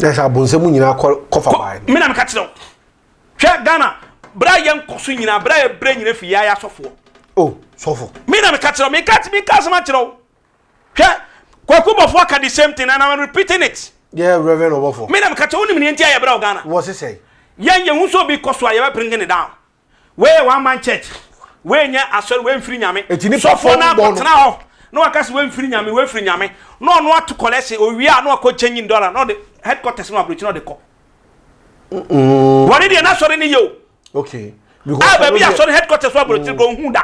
Ɛsɛ abonsɛm nyinaa kɔ kɔfa baa no. Me na meka kyerɛ wo. Hwɛ Ghana, bere a yɛnkɔ so nyinaa, bere a yɛbrɛ nyinaa fi yɛn asɔfoɔ. Oh, sɔfo. Me na meka kyerɛ wo, meka meka asɛm akyerɛ wo. Hwɛ, Kwaku Bɔfoɔ aka the same thing and I'm repeating it. Yeah, Reverend Ɔbɔfoɔ. Me na meka kyerɛ wo, wonim nea nti a yɛbrɛ wɔ Ghana? Wɔ sesɛe. Yɛn yɛhu sɛ obi kɔ so a yɛbɛ bring ne down. Wei yɛ one man church. Wei nyɛ asɔre, wei mfiri Nyame. Eti nipa Sɔfoɔ no fam bɔ no. akɔtena hɔ na waka sɛ wei mfiri Nyame, wei firi Nyame. Na ɔno ato kɔlɛse, owie a na wakɔ changing dollar na ɔde headquarters no aburokyi na ɔde kɔ. Wɔne deɛ n'asɔre no yɛ o. Okay. Because a baabi asɔre headquarters wɔ aburokyi kɔ ohun da.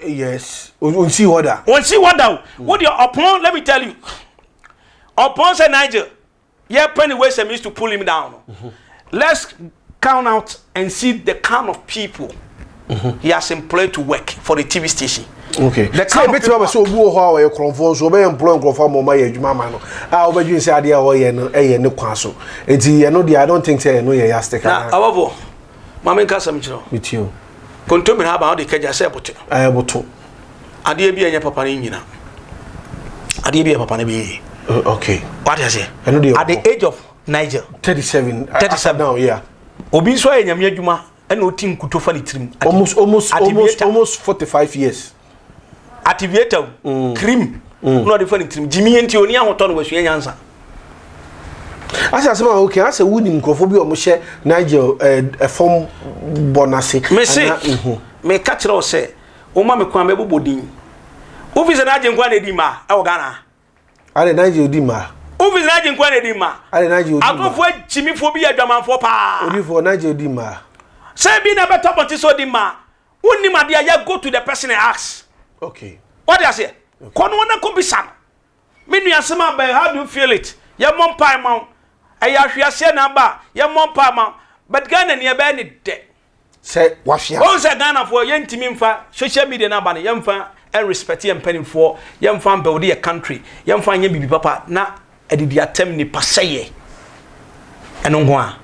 Yes. Onsi hɔ da. Onsi hɔ da o. Wo deɛ ɔpɔn, let me tell you. Ɔpɔn sɛ Nigel yɛ pɛ ne ways and means to pull him down no. Let's count out and see the kind of people he has employed to work for the TV station. Okay. The Sɛ kind of ebetumi people. aba sɛ obi wɔ hɔ a ɔyɛ korɔmfoɔ nso ɔbɛyɛ employ nkurɔfoɔ ama ɔma yɛ adwuma ama no a wobɛdwene sɛ adeɛ a ɔyɛ no ɛyɛ ne kwan so, nti ɛno deɛ, I don't think sɛ ɛno yɛ yardstick. Na anaa? Abɔfo, maame, nka asɛm kyerɛ wo. Metie o. Kontomire aba wode kagya sɛ ɛbote. Ɛyɛ boto. Adeɛ bi a ɛnyɛ papa no nyina, adeɛ bi a ɛyɛ papa no bɛyɛ yie. Wate aseɛ? Ɛno deɛ At the age of Nigel 37. 37. Now, yeah. Obi nso ayɛ Nyame adwuma ɛna ɔti nkuto fa ne tirim. Almost Activator. Almost 45 years. Activator cream na ɔde fa ne tirim gyimi nti oni ahotɔ no, wasua nyansa. Asɛ asɛm a, okay, asɛ wonim nkurɔfoɔ bi a ɔmo hyɛ Nigel ɛfɔm bɔ n'ase. Mese Ana. Meka kyerɛ wo sɛ woma me kwan bɛbobɔ din wofi sɛ n'agye nkwa na ɛdi mmaa ɛwɔ Ghana. Ade Nigel di mmaa. Wofi sɛ n'agye nkwa na ɛdi mmaa. Ade Nigel di mmaa. Atɔfoɔ agyimifoɔ bi yɛ adwamanfoɔ paa. Odifoɔ, Nigel di mmaa. Sɛ bi na ɛbɛtɔ abɔnten sɛ ɔdi mmaa, wonnim adeɛ a yɛ, go to the person and ask. Wɔde aseɛ kɔ no, wɔn akɔ bisa no, me nua, asɛm abɛn, how do you feel it? Yɛmmɔ mpae ma wo, ɛyɛ ahweaseɛ na aba a, yɛmmɔ mpae ma wo, but Ghana ni ɛbɛyɛ ne dɛ. Sɛ wahwe ase. Wɔn sɛ Ghanafoɔ yɛntumi nfa social media no aba no, yɛmfa respect yɛn mpanimfoɔ, yɛmfa mbɛwde yɛ country, yɛmfa nyɛ biribi papa na adidi atɛm nipa sɛyɛ, ɛno nko a,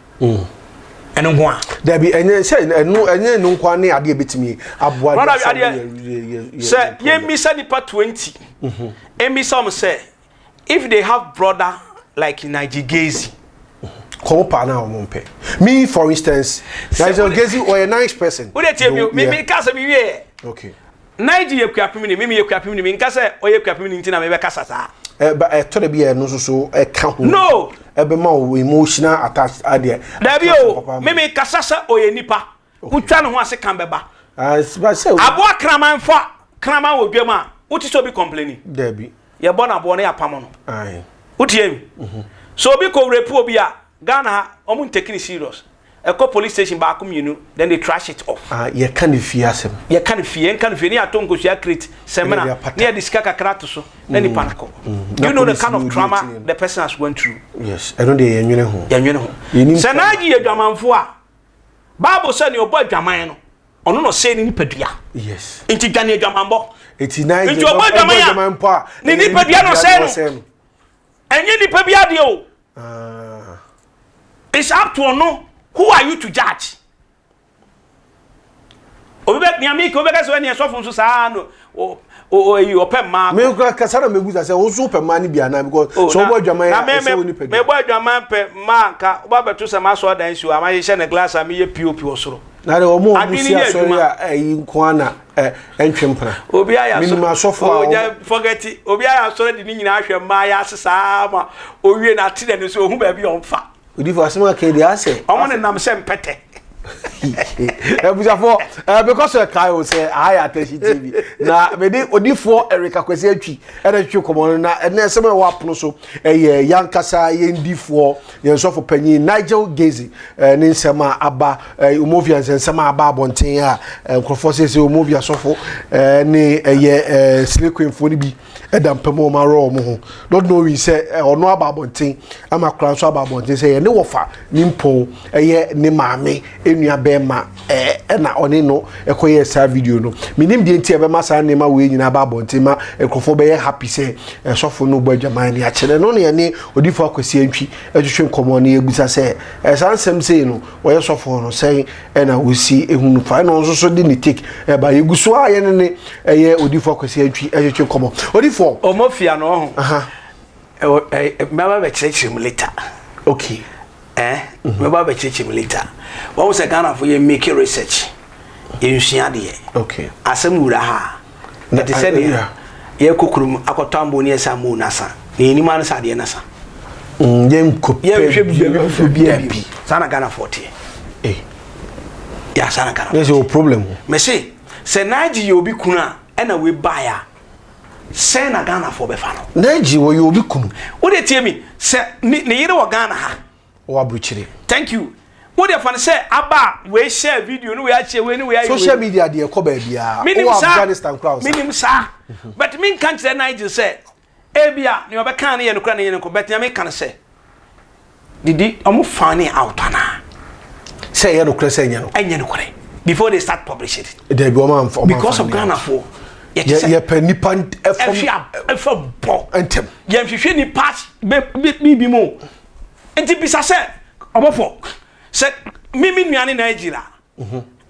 ɛno nko a. Dabi, ɛnyɛ sɛ ɛno, ɛnyɛ ɛno nko ne adeɛ bɛtumi aboa. Brother, de asɔ adeɛ- yɛ sɛ yɛmmisa nipa 20, ɛmmisa wɔn sɛ if they have brother like Nigel Gaisie. Kɔn pa na wɔn mpɛ me, for instance, Nigel Gaisie, ɔyɛ nice person. Wode tie mi. No, mi yeah. mi ka sɛ mi wie. Nigel yɛ Kuapem ni, mi yɛ Kuapem ni, mi nka sɛ ɔyɛ Kuapem ni nti na mi bɛ kasa saa. Ɛ ba ɛtɔ de bi yɛ ɛno nso so ɛka ho. No. Ɛbɛma wo emotional attach adeɛ. Dabi o, mi kasa sɛ ɔyɛ nipa wotwa ne ho ase kan bɛba. Ah, ba sɛ Aboa kraman fa kraman wɔ dwam a, wote sɛ obi complaini? Dabi. Yɛbɔ no aboɔ no, yɛapam no. Wotie mi? So obi kɔ rape obi a, Ghana ha ɔmo ntake ne serious, ɛkɔ police station baako mmienu, then they trash it off. Ah, yɛka ne fie asɛm. Yɛka no fie, yɛnka no fie ne yɛatɔ nkosua crate sɛmina Ɛna yɛde apata. ne yɛde sika kakra to so na nipa no kɔ. Do Na you know the police kind ni of odi trauma akyi no. the person has went through? Yes, ɛno deɛ yɛnwene ho. Yɛnwene ho. Yɛnim sɛ trauma. Naagye yɛ adwamanfoɔ a, Bible sɛ nea ɔbɔ adwaman no, ɔno na ɔsɛe ne nipadua. Nti dwane adwamanbɔ. Eti Nigel Nti ɔbɔ adwaman a, mpo a, ne ɛyɛ nipadua na ɔsɛe no. ɔsɛe no. Ɛnyɛ nipa bi adeɛ o. Ah. It's up to ɔno. Who are you to judge? Obi bɛ nea mi ka, obi bɛ ka sɛ ɛni ɛsɔfo nso saa no o o eyi ɔpɛ mmaa. Me kura kasa na mebusa sɛ wo so pɛ mmaa no bi anaa, because Oh, sɛ wobɔ adwaman na a me ɛsɛ wo me nipadua. Mebɔ adwaman pɛ mmaa nka woba bɛto sɛ masɔ ɔdan si hɔ a mahyehyɛ ne glass a meyɛ POP wɔ soro. Na de wɔn a wɔn Adwene si yɛ asɔre adwuma. a ɛyi nko ara na ɛntwe mpena. Obi ayɛ asɔre. Minimum asɔfo a Oh, gya forget it. Obi ayɛ asɔre de ne nyinaa ahwɛ mmaa yɛ ase saa ma owie na ate n'ani so ohun baabi a ɔmfa. Odifo, asɛm aka yi deɛ asɛ. Ɔmo nenam sɛ mpɛtɛ. Abusuafoɔ, because ɛkae o sɛ aha yɛ Attention TV na mede odifoɔ Eric Akwasi Atwi ɛna twetwe kɔmɔ no, na ɛnɛ ɛsɛm a ɛwɔ apono so ɛyɛ yankasa yɛn difoɔ, yɛn sɔfo panyin Nigel Gaisie ne nsɛm a aba, Omovia nsɛm a aba abɔnten a nkurɔfoɔ sɛ Omovia sɔfo ne ɛyɛ Slay Queenfoɔ no bi ɛda mpam wɔn aworɔ wɔn ho, not knowing sɛ ɔno aba abɔnten ama koraa nso aba abɔnten sɛ yɛne wɔfa ne mpɔn, ɛyɛ ne maame enua bɛrima ɛna ɔne no ɛkɔyɛ saa video no. Menim deɛ nti ɛbɛma saa nneɛma wei nyinaa aba abɔnten ma nkurɔfoɔ bɛyɛ happy sɛ ɛsɔfo no bɔ adwaman ne akyerɛ no, ne yɛne odifo Akwasi Antwi ɛtwetwe nkɔmmɔ ne yɛbusa sɛ saa nsɛm sei no, wɔyɛ sɔfo no sɛn ɛna wɔsi ehu no fa, ɛna ɔno nso so de ne take ɛba. Yɛgu so a yɛne ne ɛyɛ odifo Akwasi Antwi ɛtwetwe nkɔmmɔ. Odifo. Ɔmo fia no ɔho. Ɛwɔ mɛba bɛkyerɛkyerɛ mu later. Eh, mɛba abɛkyerɛkyerɛ mu later. Wahu sɛ Ghanafo yɛ make research, yɛnsua adeɛ. Okay. Asɛm wura ha a, ɛte sɛ deɛ yɛkɔ kurom akɔtɔ ambo ne yɛsɛ ambo no asa. Na yɛnim ara ne sɛ adeɛ no asa. Mm, yɛnkɔ Yɛnhwɛ biribi foforɔ biara bio. Saa na Ghanafoɔ teɛ. Eh. Yeah, saa na Ghanafoɔ teɛ. Yɛ problem. Mese, sɛ Naagye yɛ obi kunu a, ɛna wei baeɛ a, Sɛn na Ghanafoɔ bɛfa no? Nigel wɔyɛ obi kunu. Wo deɛ tie mi, sɛ ne ne yere wɔ Ghana ha. Ɔwɔ aburukyire. Thank you. Wo deɛ fa no sɛ aba a wei share video ne wei akyɛ wei ne wei ayɛ wei. Social media deɛ ɛkɔ baabiara. Menim Wowɔ saa. Afghanistan koraa wo sa. Menim saa. But menka nkyerɛ Nigel sɛ ebia nea ɔbɛka no yɛ nokorɛ anaa ɛnyɛ nokorɛ but nea meka no sɛ Did ɔmo find out anaa? Sɛ ɛyɛ nokorɛ sɛ ɛnyɛ nokorɛ. Ɛnyɛ nokorɛ before they start publishing it. Dabi ɔmo anfa ɔmo Because of Ghana foɔ. Yɛ yɛ pɛ nipa ɛfam. Ɛhwɛ ɛfam bɔ. Ntɛm. Yɛn hwehwɛ nipa bɛ bi bi mu. Nti bisa sɛ ɔbɔfo sɛ mi mi nua ne Nigeria.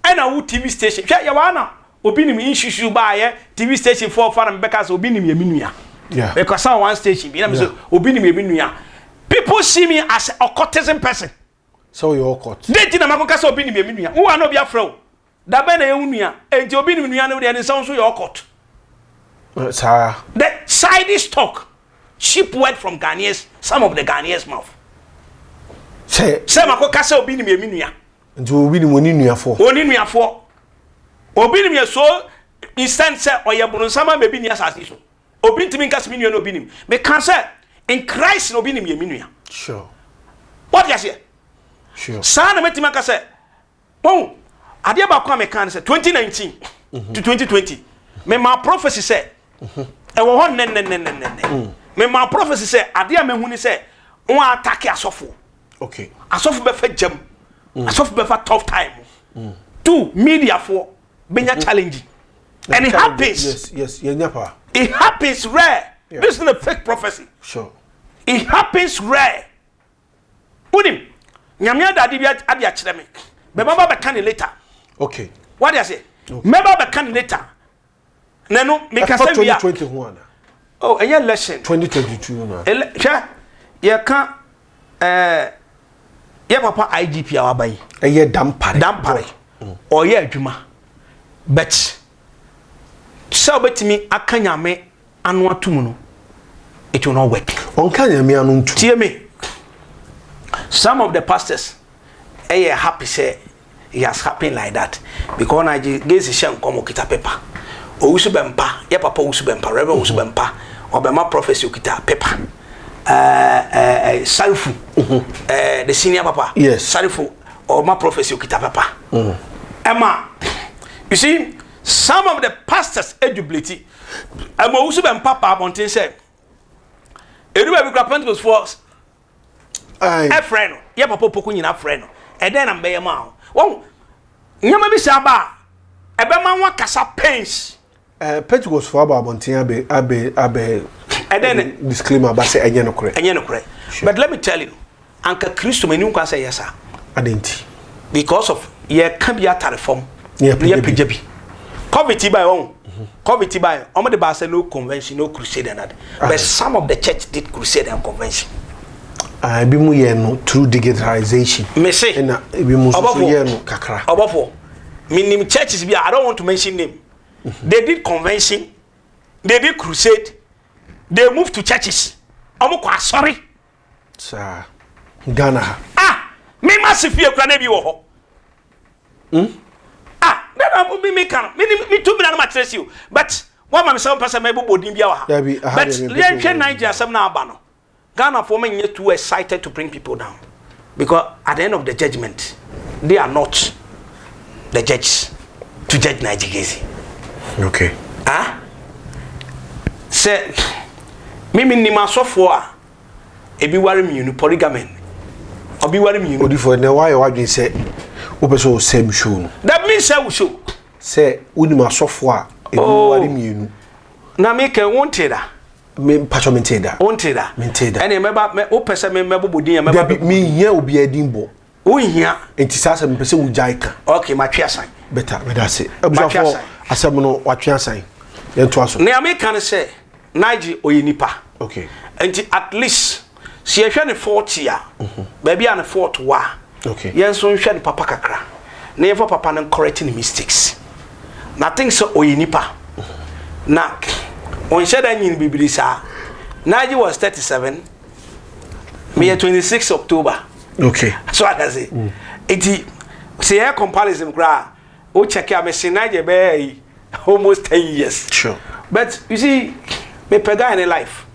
Ɛna wo TV station hwɛ yɛ wɔ ana obi nim nsusu baayɛ TV station foɔ fa na mebɛka sɛ obi nim yɛ me nua. Mekasa wɔ one station bi na me sɛ obi nim yɛ me nua. People see me as occultism person. Sɛ woyɛ occult. Dɛn nti na makɔka sɛ obi nim yɛ me nua? Wo a na obi afrɛ wo. Da bɛn na yɛ wo nua? Enti obi nim nua no deɛ ne nsa wo nso yɛ occult. Saa. The childish talk, cheap word from Ghanaians, some of the Ghanaians mouth. Sɛ. Sɛ makɔka sɛ obi nim yɛ me nua. Nti obi nim oni nuafoɔ. Oni nuafoɔ. Obi nim yɛ so instant sɛ ɔyɛ boronsam ama ebi ni asase so. Obi ntumi nka sɛ me nua na obi nim. Meka sɛ in Christ na obi nim yɛ me nua. Sure. Wɔte aseɛ? Sure. Saa na mɛtumi aka sɛ wɔn adeɛ baako a meka ne sɛ 2019 to 2020 mema prophecy sɛ ɛwɔ hɔ nnɛnnɛnnɛnnɛnnɛ. Mema prophecy sɛ adeɛ a mehu ne sɛ wɔn atake asɔfoɔ. Okay. Asɔfo bɛfa gyam. Mm. Asɔfo bɛfa tough time. Mm. Two, mediafoɔ bɛnya mm. challenge. And it happens. Yes, yes, yɛnya paa. It happens rare. Yeah. This is not a fake prophecy. Sure. It happens rare. Unim, nyame adade bi ade akyerɛ me. Bɛba ba bɛka ne later. Okay. What do you say? Mɛba bɛka ne later. Na no mekasa wie a. 2020 ho ana? Oh, ɛnyɛ election. 2022 na. Ele hwɛ yɛka ɛɛ yɛ papa IGP a waba yi. Ɛyɛ Dampare. Dampare. Ɔyɛ adwuma. But sɛ wobɛtumi aka nyame ano atum no, it will not work. Ɔnka nyame ano ntum. Tie me. Some of the pastors ɛyɛ happy sɛ It has happened like that because na Gacy hyɛ nkɔm okita paper. Owusu Bɛmpa, yɛ papa Owusu Bɛmpa, Reverend Owusu mhm. Bɛmpa, ɔbɛma prophecy okita paper. Uh, uh, Sarifu, mm -hmm. the senior papa, yes. Sarifu, ɔma prophecy okita paper. Mm. Emma, you see, some of the pastors edubleti. Ɛma Owusu Bɛmpa pa abɔnten sɛ, edu baabi kura Pentecost foɔ ɛfrɛ no yɛ papa opoku nyina frɛ no ɛdɛn na mbɛyɛ maa wo wɔn nneɛma bi saa ba a ɛbɛma wɔn akasa pains. Eh, Pentecost fo aba abɔnten abɛ abɛ abɛ ɛdɛn ne disclaimer aba sɛ ɛnyɛ nokorɛ ɛnyɛ nokorɛ but let me tell you anka Kristo ma ni nkwa sɛ ɛyɛ saa. Adɛn nti? Because of yɛka bi atare fam na yɛpagya bi. Covid ti bae wɔn. Covid ti bae wɔn de baa sɛ no convention no crusade and that. But some of the church did crusade and convention. Ah, ebi mu yɛ no through digitalization. Mese. Ɛna ebi mu nso so yɛ no kakra. Ɔbɔfo, menim churches bi a I don't want to mention name. They did convention, they did crusade, they moved to churches. Wɔn kɔ asɔre. Saa. Ghana ha. Ah! Me ma se fie kura na ebi wɔ hɔ. Hmm? Ah, na na me me ka no. Me me tu mina no ma kyerɛ si o. But wɔn ma me sɛ wɔn pɛ sɛ mɛ bobɔ din bi wɔ ha. Dabi, aha But yɛn hwɛ Nigeria asɛm na aba no. Ghana for me nyɛ too excited to bring people down. Because at the end of the judgment, they are not the judges to judge Nigeria. Okay. Ah? Sɛ me me nim asɔfoɔ a Ebi ware mmienu, polygamy. Obi ware mmienu. Odifo ɛnɛ wayɛ w'adwene sɛ wopɛ sɛ ɔsɛ me show no. Dabi mi nsɛ wo show. Sɛ wonim asɔfo a ebi oh. ware mmienu. Na mi kɛ wo nte da. Me mpatsɔ mi nte da. Wo nte da. Mi nte da. Ɛnna mɛba mɛ wopɛ sɛ mɛ mɛbobɔ din yɛ mɛba. Dabi mi nhia obiara din bɔ. Wonhia. Nti saa asɛm mepɛ sɛ wogyae ka. Ok, matwe asan. Better, meda ase. Abusuafoɔ, asɛm no watwe asan. Yɛntoa so. Nea meka ne sɛ, Nigel ɔyɛ nipa. Okay. Nti at least. Sɛ yɛhwɛ ne fault a, baabi a ne fault wɔ a, yɛn nso nhwɛ ne papa kakra na yɛmfa papa no correct ne mistakes. Na I think sɛ ɔyɛ nipa na ɔnhyɛ da nyin bebree saa. Nigel was 37, meyɛ 26 October. So aka se. Eti sɛ yɛyɛ comparison koraa, wo check a mese Nigel bɛyɛ yi almost 10 years. But you see, mepɛ guy ne life.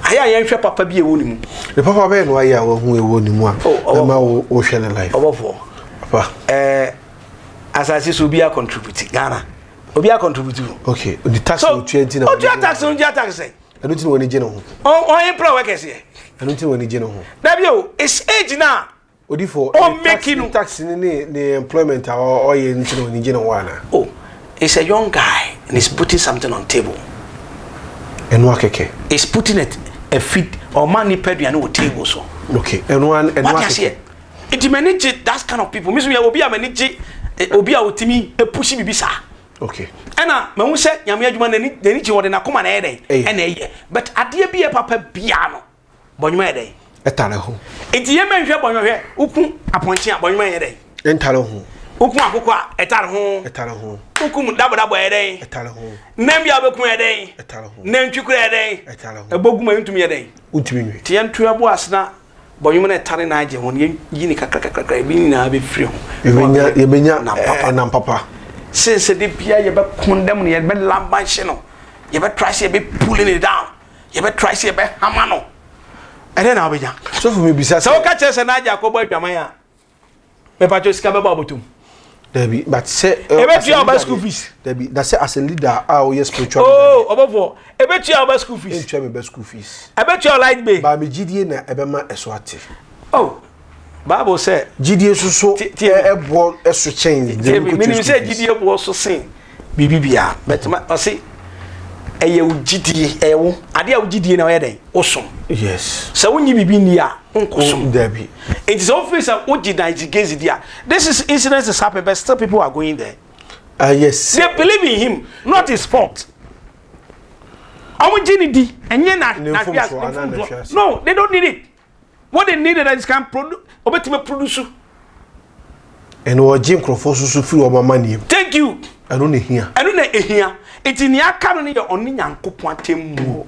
Ayɛ a yɛnhwɛ papa bi a ɛwɔ ne mu. Ne papa bɛyɛ no ayɛ a wahu ɛwɔ ne mu a ɛma wohwɛ ne life. Ɔbɔfoɔ. Papa. Ɛɛ asase so obi a contribute Ghana. Obi a contribute. Okay. The tax no tua nti na. Otua tax no ntua tax sɛ. Ɛno nti na wɔn gye ne ho. Ɔn employ workers yɛ. Ɛno nti na wɔn gye ne ho. Dabi o, it's age na. Odifo, ɔn make no. Tax ne ne ne employment a ɔyɛ nti na wɔn gye ne ho ana. Oh, it's a young guy and he's putting something on table. Ɛno akɛkɛ. He's putting it a feed ɔma nipa aduane wɔ table so. Okay, ɛno ɛno akɛkɛ. Nti m'ani gye that kind of people. Mi nso yɛ obi a m'ani gye obi a otimi epushi bibi saa. Okay. Ɛna mahu sɛ Nyame adwuma n'ani n'ani gye, wɔde n'akoma na ɛyɛ dɛn ɛna ɛyɛ, but adeɛ bi yɛ papa biara no, bɔnwoma yɛ dɛn? Ɛtare ho. Nti yɛn mɛ nhwɛ bɔnwoma, hwɛ woku apɔnkye a, bɔnwoma yɛ dɛn? Ɛntare ho. Woku akokɔ a, ɛtare ho. Ɛtare ho. Wokum dabodabo yɛ dɛn? Ɛtare ho. Nam bi a wobɛku yɛ dɛn? Ɛtare ho. Nantwi kura yɛ dɛn? Ɛtare ho. Ɛbɔ gu ma ntumi yɛ dɛn? Wontumi nwe. Nti yɛnto yɛbo ase na bɔnwoma no ɛtare na agye ho no, yɛyi ne kakrakakra, ebi nyinaa bɛfiri ho. Yɛbɛnya yɛbɛnya nam papa. Nam papa. Sen sɛ de bia yɛbɛ condemn no, yɛbɛ lambanhye no, yɛbɛ try sɛ yɛbɛ pulling it down, yɛbɛ try sɛ yɛbɛ hama no, ɛdɛn na wobɛnya? Sɔfo, mi bisa sɛ woka kyerɛ sɛ n'agye akɔbɔ adwaman a, mepatwɛ sika bɛbɔ abotom? Dabi, but sɛ ɛbɛtua ɔba school fees. Dabi, na sɛ as a leader a ɔyɛ spiritual leader. Oh, ɔbɔfoɔ, ɛbɛtua ɔba school fees? Ɛntua mi ba school fees. Ɛbɛtua light bill? Ba mi gyidie na ɛbɛma ɛso ate. Oh, Bible sɛ gyidie soso ɛboɔ ɛso kyɛn. Tie mi, minim sɛ gyidie boɔ so sen biribi bia, but ma ɔse ɛyɛ wo gyidie, ɛyɛ wo adeɛ a wo gyidie na ɔyɛ dɛn wosom. Sɛ wonyi biribi nni a, wonkɔ som. Dabi. Nti sɛ wofiri sɛ wogye Nigel di a, this is incident is happen, but still people are going there. Yes. They believe in him, not his fault. Ɔmo gye ne di, ɛnyɛ na na na no, they don't need it. What they need is can produce, obetumi produce. Ɛna ɔgye nkurɔfoɔ soso firi wɔn amanneɛ mu. Thank you. Ɛno na ehia. Ɛno na ehia. Nti nea aka no no yɛ ɔne Nyankopɔn atemmuo,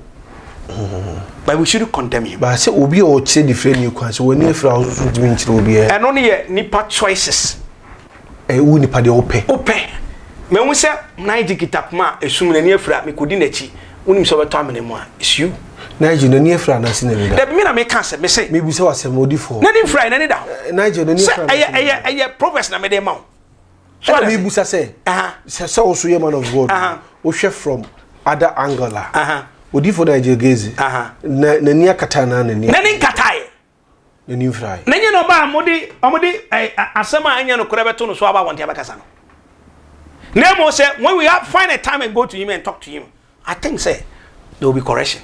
but we shouldn't condemn him. Baasɛ obi a ɔkyerɛ ne ni kwan sɛ wɔn ani afiri a, ɔsoso ntumi nkyerɛ obiara. Ɛno no yɛ nipa choices. Ɛyɛ wo nipa deɛ wopɛ. Wopɛ. Mahu sɛ Nigel kita poma a esum, n'ani afiri a, mekɔdi n'akyi. Wonim sɛ ɔbɛtɔ amena mu a, it's you. Nigel n'ani afiri anaasɛ n'ani da? Dabi, mi na meka sɛ mese. Mebisa w'asɛm, odifoɔ. N'ani mfira, n'ani da hɔ. Nigel n'ani afiri. Sɛ ɛyɛ proverbs na mede ma wo. Ɛna mebusa sɛ wo so yɛ man of God, wohwɛ from other angle a, odifoɔ Nigel Gaisie n'ani akata anaa n'ani? N'ani nkataeɛ. N'ani mfirae. Na nyɛ na ɔba a mode ɔmode asɛm a ɛnyɛ nokorɛ bɛto no so aba abɔnten abɛkasa no. Na mmom sɛ when we have find a time and go to him and talk to him, I think sɛ there will be correction.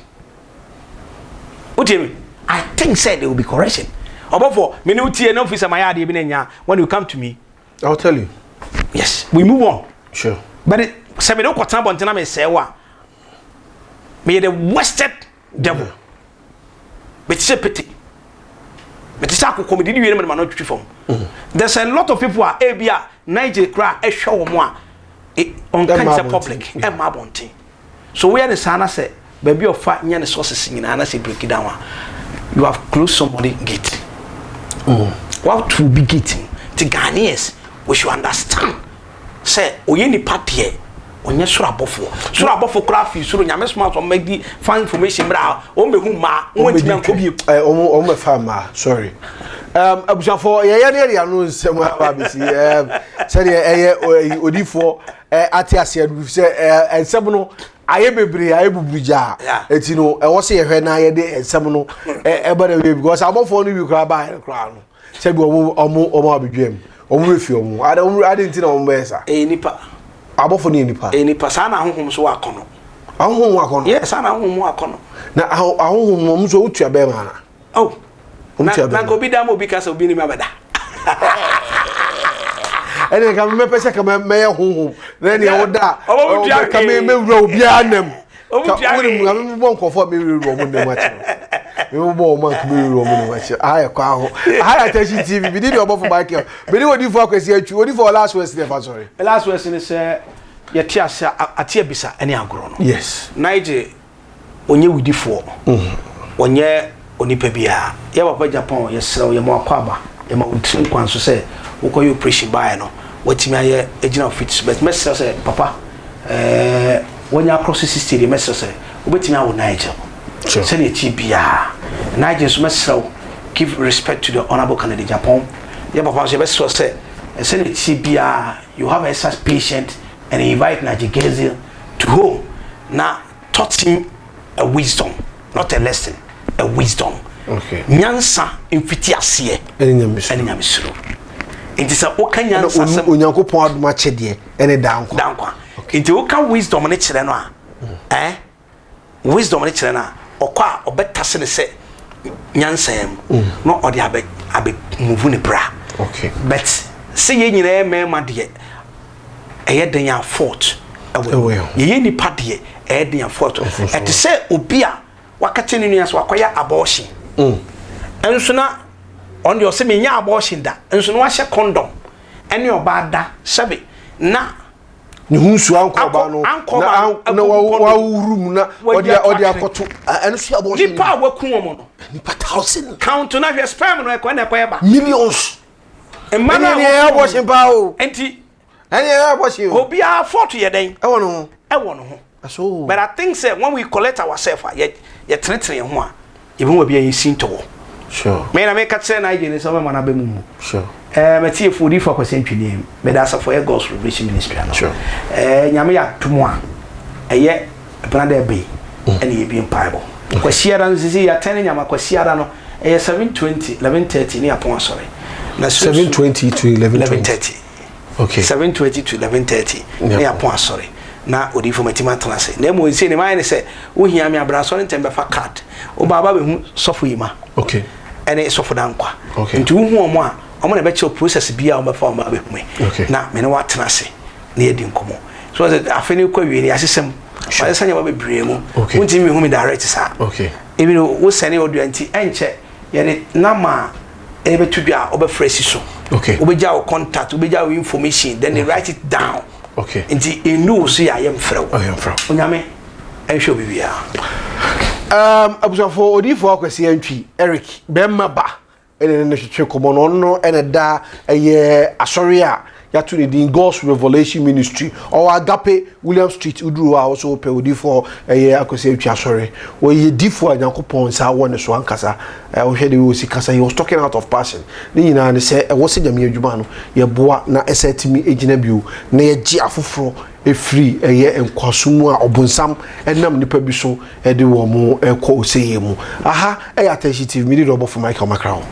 Wotie me? I think sɛ there will be correction. Ɔbɔfoɔ, me ne wotie na ofi sɛ mayɛ adeɛ bi na nya, when you come to me, I will tell you. Yes, we move on. But sɛ mede wokɔtena abɔnten na mesɛe wo a, meyɛ the worsted devil. Mete sɛ pete, mete sɛ akokɔ, mede di wie no, mede ma no twitwi fam. There's a lot of people a ebi a Niger kora ɛhwɛ wɔn a ɔnka ne sɛ public ɛmma abɔnten. So woyɛ ne saa na sɛ baabi a ɔfa nyɛ ne sources nyinaa na sɛ break down a, you have closed somebody gate. Wato obi gate mu. Ti Ghanaians, we should understand sɛ ɔyɛ nipa deɛ, ɔnyɛ soro abɔfoɔ. Soro abɔfoɔ koraa fi soro Nyame soma sɛ ɔmmɛdi fa information mmerɛ a wɔn bɛhu mmaa, wɔn ntumi ankɔ bio. Ɔmo ɔmo bɛfa mmaa, sorry. Abusuafoɔ, yɛyɛ ne yɛde ano nsɛm aba abɛsi sɛdeɛ ɛyɛ odifoɔ ate aseɛ no sɛ nsɛm no ayɛ bebree, ayɛ buburu gyaa. Eti no ɛwɔ sɛ yɛhwɛ na yɛde nsɛm no ɛba na wie, because abɔfoɔ no bi koraa baa yɛn koraa no, sɛbi ɔmo abedwam, ɔmo refi ɔmo ade, ɔmo ade nti na ɔmo bɛyɛ sa. Ɛyɛ nipa. Abɔfo no yɛ nipa. Ɛyɛ nipa saa na ahohom so wɔ akɔnɔ. Ahohom wɔ akɔnɔ. Yɛ saa na ahohom wɔ akɔnɔ. Na ahohom no, ɔmo nso wotua bɛrima ana? Oh. Ɔmo na tua na bɛrima. Nka obi da ma obi ka sɛ obi nim abɛda. Ɛnna nka mɛpɛ sɛ ka mɛyɛ honhom na ɛnea woda Ɔmo tua ka hwee. mɛwura obiara nam. Ɔmo tua hwee. Wonim, me bɔ nkurɔfoɔ a mewurawura wɔn ntam akyerɛ. Me bɔ wɔn a mewurawura wɔn ntam akyerɛ. Aha yɛ kwan ho. Aha yɛ Attention TV. Mede deɛ ɔbɔfo Michael. Mede odiyifoɔ Akwasi Antwi. Odiyifoɔ last words ne ɛfa sɔre. Last words ne sɛ yɛte ase ate abisa ne agorɔ no. Yes. Nigel ɔnyɛ wudifoɔ, ɔnyɛ onipa biara. Yɛ papa Japan yɛsrɛ wo yɛma wo akwaaba, yɛma wo tiri nkwa nso sɛ wokɔyɛ operation baeɛ no watumi ayɛ agyina wo feet so but mɛsrɛ sɛ papa ɛɛ wanya across 60 deɛ mɛsrɛ sɛ wobɛtumi awo Nigel sɛdeɛ ɛteɛ biara. Nigel nso mɛsrɛ wo give respect to the honourable Kennedy Japan. Yɛ papa nso yɛbɛsrɛ sɛ sɛdeɛ ɛteɛ biara you have a such patient and invite Nigel Gaisie to home na taught him a wisdom not a lesson a wisdom okay. Nyansa mfiti aseɛ ɛne nyamesuro nti sɛ woka nyansa sɛm Onyankopɔn adom akyɛdeɛ ɛne daa nkwa daa nkwa okay. Nti woka wisdom ne kyerɛ no a eh wisdom ne kyerɛ no a ɔkɔ a ɔbɛtase ne sɛ nyansa mu mm. na ɔde abɛ abɛ move ne bra okay. But sɛ yɛn nyinaa mmarima deɛ ɛyɛ den a fault ɛwɔ Ɛwɔ yɛn ho. Yɛyɛ nipa deɛ ɛyɛ den a fault. Mfomsoɔ. Ɛte sɛ obi a waka kyerɛ ne nua sɛ wakɔyɛ abortion. Nso na ɔno deɛ ɔsɛ menyɛ abortion da. Nso na wahyɛ condom ɛne ɔbaa da sɛbe na ne ho nsuo ankɔ Ankɔ- ɔbaa no ankɔ na ɔbaa no, an- na agu wawo- condom. wawohuru mu na Wayi ɔde ato ɔde atwene. akɔto ɛno so yɛ abortion nipa a waku wɔn no nipa thousand count na hwɛ sperm no ɛkɔ na ɛkɔ ɛba. Millions. Mma no ɛne a ɛyɛ wɔku wɔn abortion paa o. Nti ɛne ɛyɛ abortion o. Obiara fault yɛ dɛn? Ɛwɔ ne ho. Ɛwɔ ne ho. Ɛso. But I think sɛ when we collect ourselves a yɛ yɛtenetene yɛn ho a yɛbɛhu baabi a yɛsi ntɔwɔ. Me na meka kyerɛ Nigel ne sɛ ɔbɛma no aba mu mu. Ɛɛ matiefo odiyifo Akwasi Antwi meda asafo ɛyɛ God's Revelation Ministry ano. Ɛɛ Nyame yɛ adom a ɛyɛ ɛbena dɛ ɛbɛ yi ɛna yɛbie mpaebɔ. Kwasiada no sisi yɛatɛn ne nyama Kwasiada no ɛyɛ 7:20 11:30 ne yɛapɔn asɔre. Na 7:20 to 11:20. 11:30. Okay. 7:20 to 11:30 ne yɛapɔn asɔre na odiyifo matumi atena ase. Na mmom nsie ne mayɛ ne sɛ wohia me abra asɔre ntɛm bɛfa card. Woba aba bɛhu sɔfo yi ma. Okay. Ɛne sɔfo dankwa. Okay. Nti wohu wɔn a wɔn na ɛbɛkyerɛ process bi a wɔbɛfa wɔn abɛhu me. Okay. Na me ne wɔatena ase na yɛdi nkɔmmɔ. So sɛ afe no kɔ awie no yɛahyehyɛ mu. Wɔasesa nneɛma bebree mu. Okay. Wontumi mehu me direct saa. Okay. Even wo sɛne audio nti ɛnkyɛ yɛde nama a ɛbɛto dwa a wobɛfrɛ si so. Okay. Wobɛgya wo contact, wobɛgya wo information, then they write it down. Okay. Nti ɛnnu wo so yɛ a yɛmfrɛ wo. Ɔyɛmfrɛ wo. Onyame ɛnhwɛ obi biara. Abusuafoɔ odiyifoɔ Akwasi Antwi Eric bɛrima ba ɛna ne no twetwe kɔmɔ no ɔno ɛna da ɛyɛ asɔre a yɛato ne din God's Revelation Ministry ɔwɔ Agape William Street woduru hɔ a wɔso wopɛ odiyifoɔ ɛyɛ Akwasi Antwi asɔre wɔyɛ difoɔ a Nyankopɔn nsa wɔ ne so ankasa wohwɛ de wɔsi kasa he was talking out of passion ne nyinaa ne sɛ ɛwɔ sɛ Nyame adwuma no yɛboa na ɛsɛ tumi gyina bio na yɛgye afoforɔ ɛfiri ɛyɛ nkoasom mu a ɔbonsam ɛnam nipa bi so ɛde wɔn ɛkɔ oseyie mu. Aha ɛyɛ Attention TV, mede ɔbɔfo Michael Makraw.